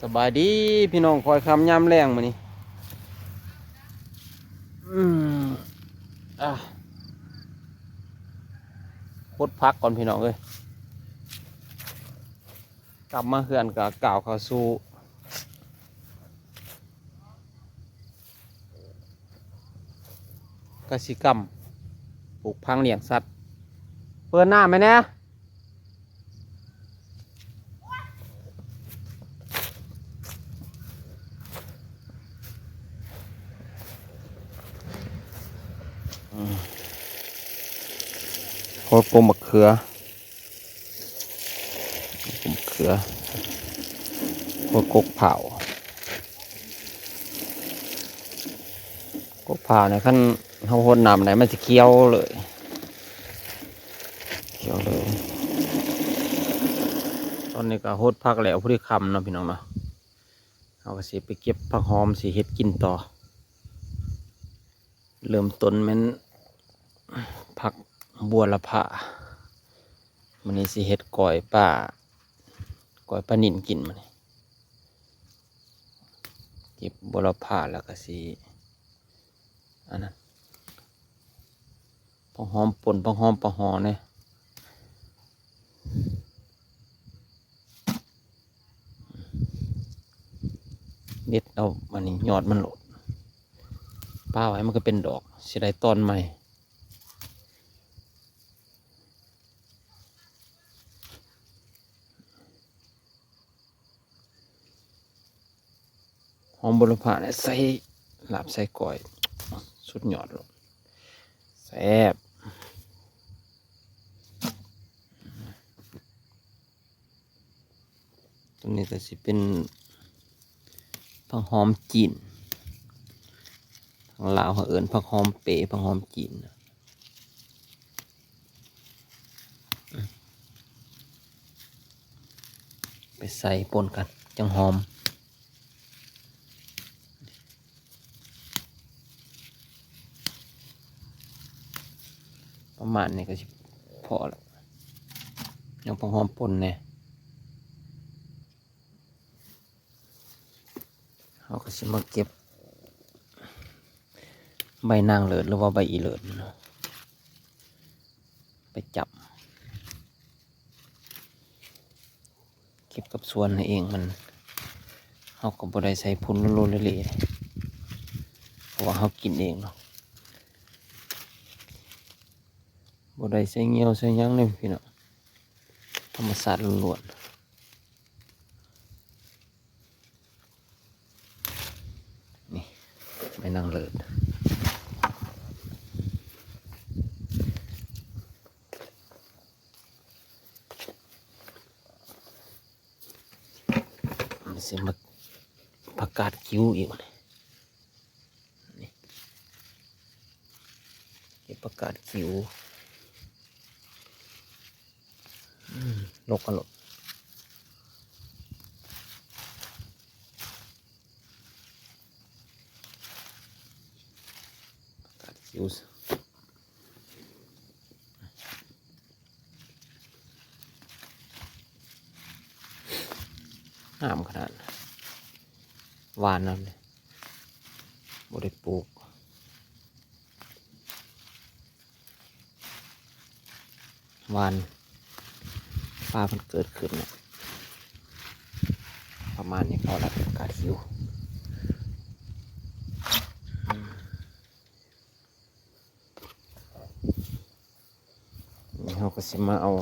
ສະບາຍດີພີ່ນ້ອງ ຄ່ອຍຄ່ຳຍາມແລງມື້ນີ້ ອືມ ອ່າ ຫົດຜັກກ່ອນພີ່ນ້ອງເອີຍ ກັບມາເຮືອນກໍກ້າວເຂົ້າສູ່ ກະສິກຳ ປູກຝັງລ້ຽງສັດ ເປີດນ້ຳໃຫ້ແດ່ ອືມ ໂຄດກົກໝາກເຂືອ ເຂືອ ໂຄດກົກພ້າວ ກົກພ້າວນີ້ ຄັນເຮົາຫົດນ້ຳໄດ້ ມັນຊິຂຽວເລີຍ ຂຽວເລີຍ. ຕອນນີ້ກໍຫົດຜັກແລ້ວ ພໍດີຄ່ຳເນາະພີ່ນ້ອງເນາະ ເຮົາກໍຊິໄປເກັບຜັກຫອມ ຊິເຮັດກິນຕໍ່. ເລີ່ມຕົ້ນແມ່ນຜັກບົວລະພາ ມື້ນີ້ຊິເຮັດກ້ອຍປາ ກ້ອຍປານິນກິນມື້ນີ້ ເກັບບົວລະພາແລ້ວກໍຊິ ອັນນັ້ນ ຜັກຫອມປົ່ນ ຜັກຫອມປາຫໍ່ແດ່. ເດັດເອົາອັນນີ້ຍອດມັນໂລດ ປະໄວ້ມັນກໍເປັນດອກ ຊິໄດ້ຕອນໃໝ່. ຫອມບົວລະພານີ້ໃສ່ລາບໃສ່ກ້ອຍ ສຸດຍອດໂລດ ແຊບ. ຕົວນີ້ກໍຊິເປັນຜັກຫອມຈີນ ທາງລາວເຂົາເອີ້ນຜັກຫອມເປ ຜັກຫອມຈີນ ໄປໃສ່ປົນກັນ ຈັ່ງຫອມ. ປະມານນີ້ກໍຊິພໍແລ້ວ ຍັງພໍຫອມປົ່ນແດ່. ເຮົາກໍຊິມາເກັບໃບນາງເລີດ ຫຼືວ່າໃບອີເລີດເນາະ ໄປຈ້ຳ ເກັບກັບສວນເຮົາເອງ ມັນ ເຮົາກໍບໍ່ໄດ້ໃສ່ຝຸ່ນໂລເລເລ ເພາະວ່າເຮົາກິນເອງເນາະ ບໍ່ໄດ້ໃສ່ງ່ຽວໃສ່ຫຍັງເດ້ພີ່ນ້ອງ ທຳມະຊາດລ້ວນໆ. ນີ້ ໃບນາງເລີດ ຊິມາ ຜັກກາດຂິວອີກ ນີ້ ເກັບຜັກກາດຂິວ. ອືມ ລົກກັນໂລດ ຜັກກາດຂິວ ງາມຂະໜາດ ຫວ່ານນຳ ບໍ່ໄດ້ປູກ. ຫວ່ານ ປາເພິ່ນເກີດຂຶ້ນເນາະ ປະມານນີ້ ເຂົາລັດກາດຫິວ. ນີ້ເຮົາກໍຊິມາເອົາ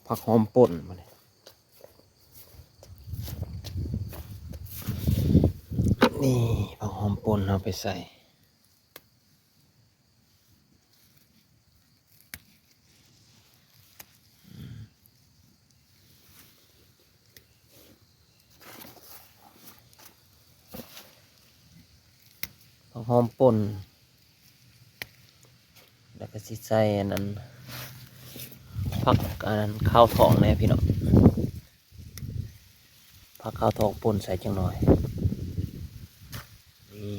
ຜັກຫອມປົ່ນບາດນີ້ ນີ້ຜັກຫອມປົ່ນເຮົາໄປໃສ່. ຜັກຫອມປົ່ນ ແລ້ວກໍຊິໃສ່ອັນນັ້ນ ຜັກອັນນັ້ນ ຂາວທອງແດ່ພີ່ນ້ອງ. ຜັກຂາວທອງປົ່ນໃສ່ຈັກໜ່ອຍ ນີ້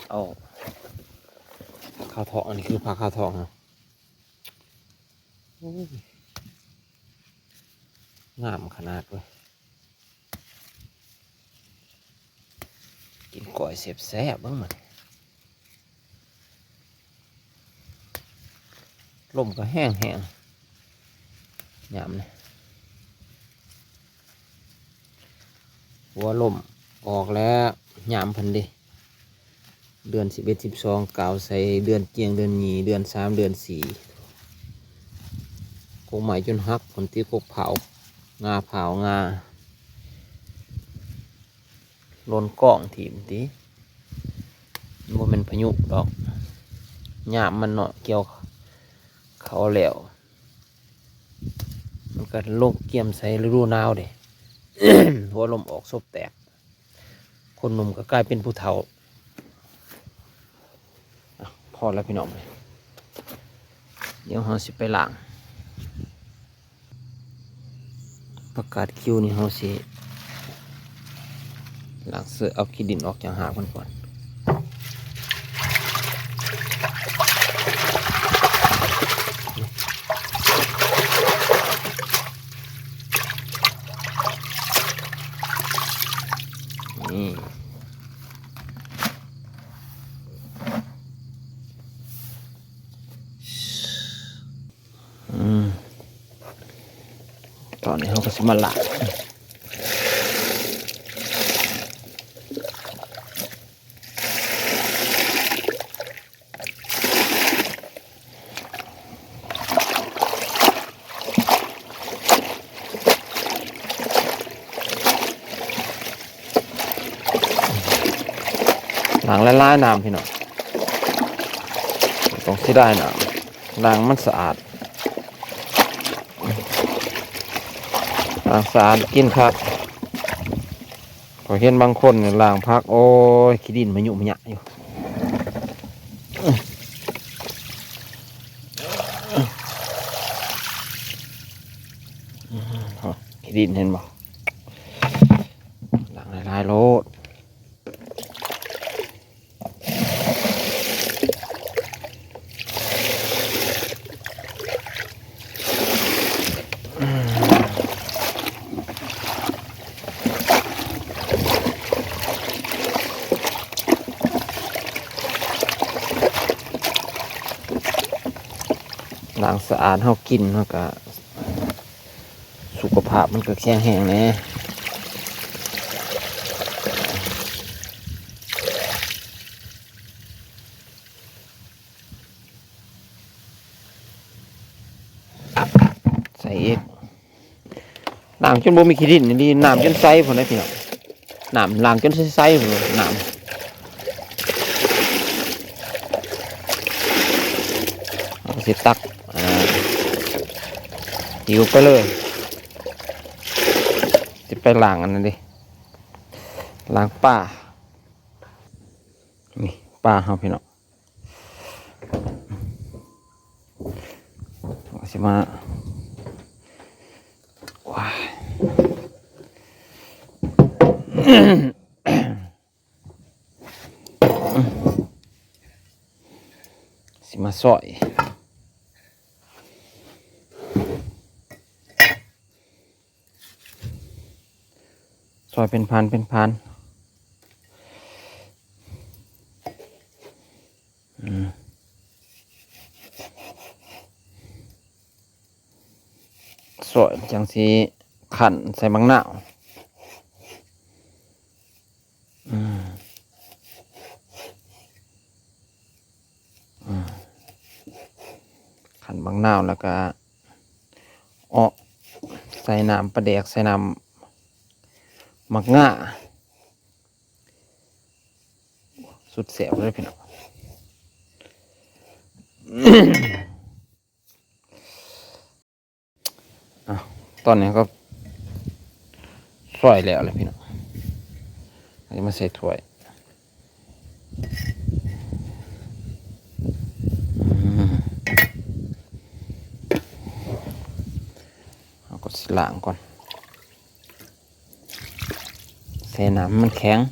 ເອົາ ຜັກຂາວທອງ ອັນນີ້ຄືຜັກຂາວທອງເນາະ. ໂອ້ຍ ງາມຂະໜາດເວີຍ. ກິນກ້ອຍແຊບໆ ເບິ່ງມັນ ລົມກໍແຮງໆ ຍາມນີ້ ຫົວລົມອອກແລ້ວ ຍາມເພິ່ນເດ້. ເດືອນສິບເອັດ ສິບສອງ ກ່າວໃສ່ເດືອນຈຽງ ເດືອນຍີ່ ເດືອນສາມ ເດືອນສີ່ ກົກໄມ້ຈົນຫັກ ຜົນຕິກົກເຜົາ ງາເຜົາ ງາ ຫຼົ່ນກ້ອງຖີ້ມຕິ ບໍ່ແມ່ນພາຍຸດອກ ຍາມມັນເນາະ ກ່ຽວເຂົ້າແລ້ວ ມັນກໍລົງກຽມໃສ່ລະດູໜາວເດ້ ຫົວລົມອອກສົບແຕກ ຄົນໜຸ່ມກໍກາຍເປັນຜູ້ເຖົ້າ. ອ່ະ ພໍແລ້ວພີ່ນ້ອງ ດຽວເຮົາຊິໄປລ້າງ ຜັກກາດຄິວນີ້ ເຮົາຊິລ້າງເຊາະ ເອົາຂີ້ດິນອອກຈາກຮາກມັນກ່ອນ. ນີ້ ອືມ ຕອນນີ້ເຮົາກໍຊິມາລ້າງ ລ້າງຫຼາຍໆ ນ້ຳພີ່ນ້ອງ ຕ້ອງເສຍດາຍນ້ຳ ລ້າງມັນສະອາດ ລ້າງສະອາດກິນຄັກ. ຂ້ອຍເຫັນບາງຄົນນີ້ລ້າງຜັກ ໂອ້ຍ ຂີ້ດິນມະຍຸມະຍະຢູ່ ຂີ້ດິນເຫັນບໍ່ ລ້າງຫຼາຍໆໂລດ. ລ້າງສະອາດ ເຮົາກິນ ເຮົາກະ ສຸຂະພາບມັນກໍແຂງແຮງແດ່. ໃສ່ອີກ ລ້າງຈົນບໍ່ມີຂີ້ດິນອີ່ຫຼີ ນ້ຳຈົນໃສພຸ້ນເດ້ພີ່ນ້ອງ. ນ້ຳລ້າງຈົນໃສໆ ພຸ້ນ ນ້ຳ ເຮົາກໍຊິຕັກ ອ່າ ຫິ້ວໄປເລີຍ ຊິໄປລ້າງອັນນັ້ນເດ້ ລ້າງປາ ນີ້ປາເຮົາພີ່ນ້ອງ ເຮົາກໍຊິມາ ວ້າຍ ຊິມາຊອຍ ຊອຍເປັນພັນເປັນພັນ ອືມ ຊອຍຈັ່ງຊິຄັ້ນໃສ່ບັກນາວ ອືມ ອືມ ຄັ້ນບັກນາວ ແລ້ວກະເອາະໃສ່ນ້ຳປາແດກ ໃສ່ນ້ຳໝາກງາ ສຸດແຊບເລີຍພີ່ນ້ອງ. ອ່ະ ຕອນນີ້ກໍຊອຍແລ້ວແຫຼະພີ່ນ້ອງ ເອົາມາໃສ່ຖ້ວຍ ອືມ ເຮົາກໍຊິລ້າງກ່ອນ ໃສ່ນ້ຳໃຫ້ມັນແຂງ. ອື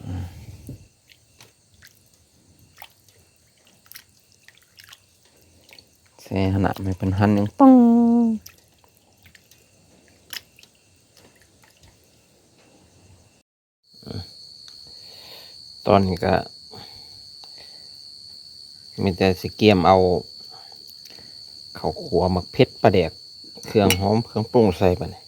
ມ ອືມ ແຕ່ຫັ້ນນະ ແມ່ນເພິ່ນຫັນຫຍັງຕ້ອງ. ຕອນນີ້ກະມີແຕ່ຊິກຽມເອົາເຂົ້າຂົ້ວ ໝາກເຜັດ ປາແດກ ເຄື່ອງຫອມເຄື່ອງປຸງໃສ່ບາດນີ້.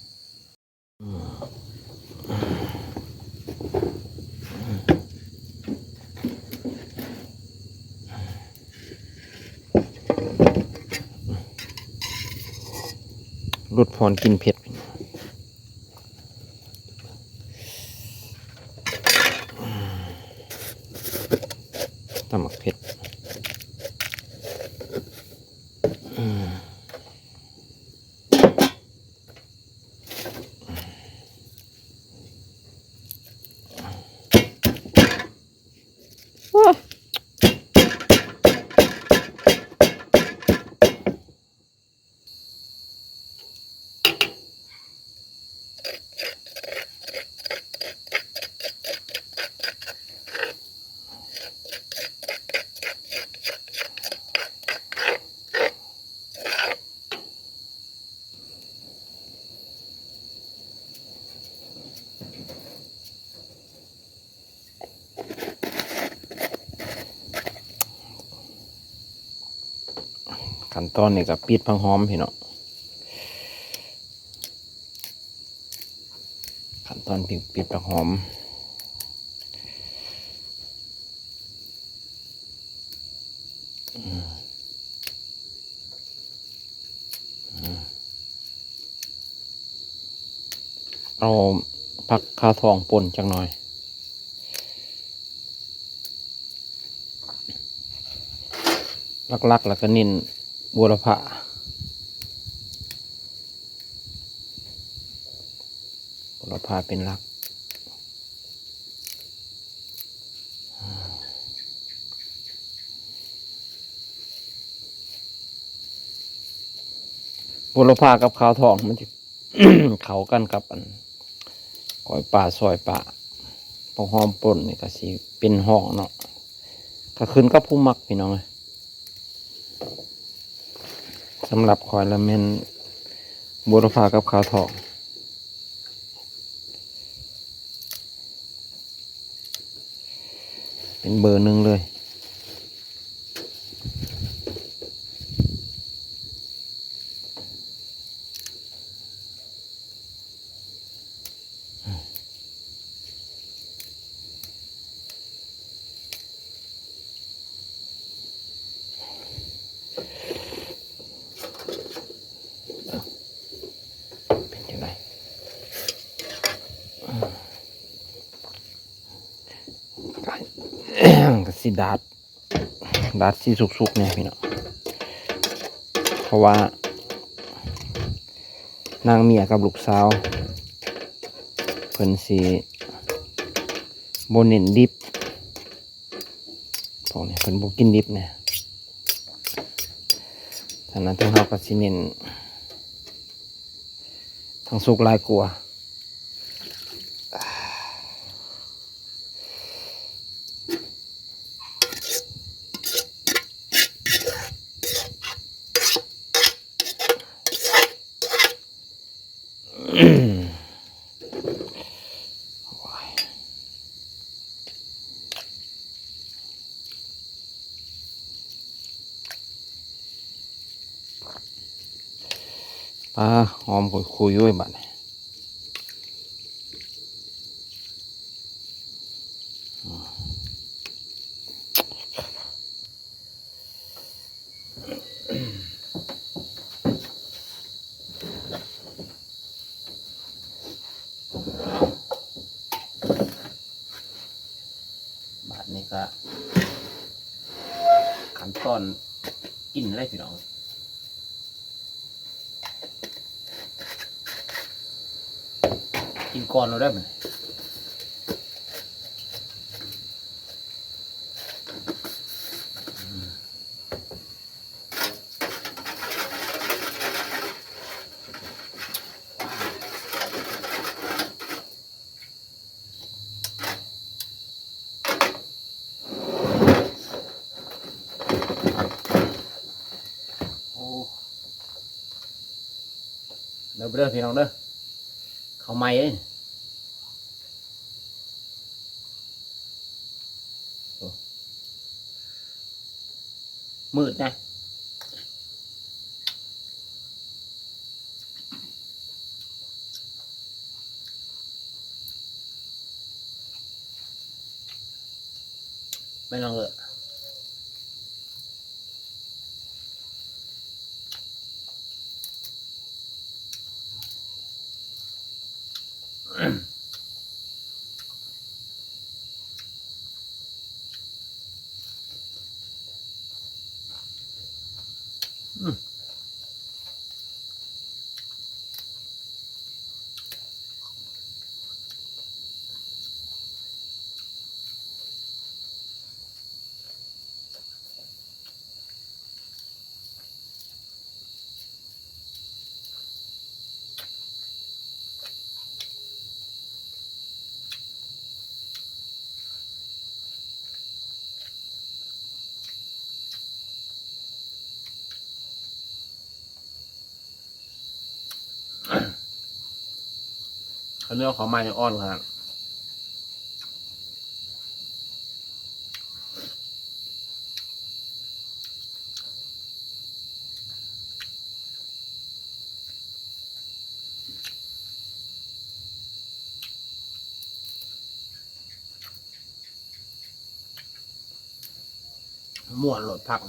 ຫຼຸດຜ່ອນກິນເຜັດ ຕຳໝາກເຜັດ. ຂັ້ນຕອນນີ້ກໍປິດຜັກຫອມ ພີ່ນ້ອງ. ຂັ້ນຕອນປິດ ປິດຜັກຫອມ. ເອົາຜັກຂາວທອງປົ່ນຈັກໜ່ອຍ. ຫຼັກໆ ແລ້ວກໍເນັ້ນບົວລະພາ, ບົວລະພາເປັນຫຼັກ. ບົວລະພາກັບຂາວທອງມັນຈະ ເຂົ້າກັນກັບອັນ ກ້ອຍປາ ຊອຍປາ. ພວກຫອມປົ່ນນີ້ກໍຊິເປັນຮ່ອງເນາະ, ກໍຂຶ້ນກັບຜູ້ມັກ ພີ່ນ້ອງເອີຍ. ສຳລັບຂ້ອຍລະແມ່ນບົວລະພາກັບຂາວທອງ ເປັນເບີໜຶ່ງເລີຍ. ເປັນຈັ່ງໃດ? ກໍຊິດາດ ດາດຊິສຸກໆ ແດ່ພີ່ນ້ອງ, ເພາະວ່ານາງເມຍກັບລູກສາວເພິ່ນຊິບໍ່ເນັ້ນດິບ, ພວກນີ້ເພິ່ນບໍ່ກິນດິບນະ. ສະນັ້ນທາງເຮົາກໍຊິເນັ້ນທາງສຸກຫຼາຍກວ່າ. ປາຫອມຂຸຍໆ ເວີຍບາດນີ້. ບາດນີ້ກະຂັ້ນຕອນກິນເລີຍພີ່ນ້ອງ, ກິນກ່ອນເລີຍເດີ. ໂອ້ ເດີ ເດີພີ່ນ້ອງເດີ ເຂົ້າໃໝ່ເດ້ ໂອ້ ມືດນະ. ແມ່ນຫຍັງເອີຍ? ເຂົ້າໜຽວເຂົ້າໄມ້ອ່ອນຂະໜາດ. ມ່ວນໂລດຜັກ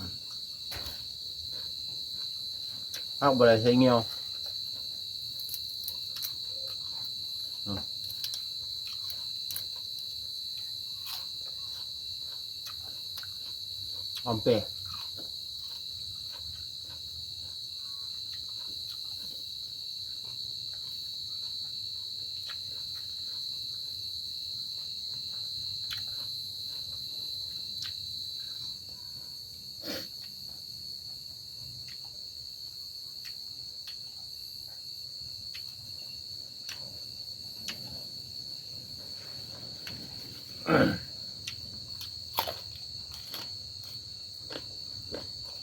ຜັກບໍ່ໄດ້ໃສ່ຫງຽວ ອືມ ຫອມເປ.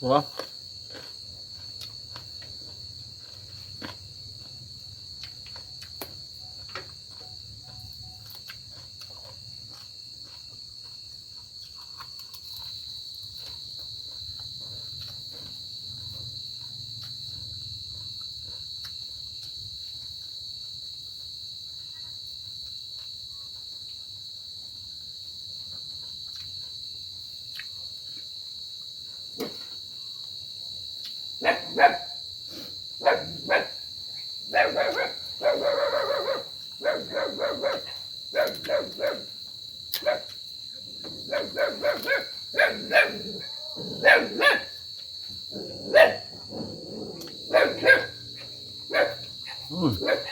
ຫົວ ອືມ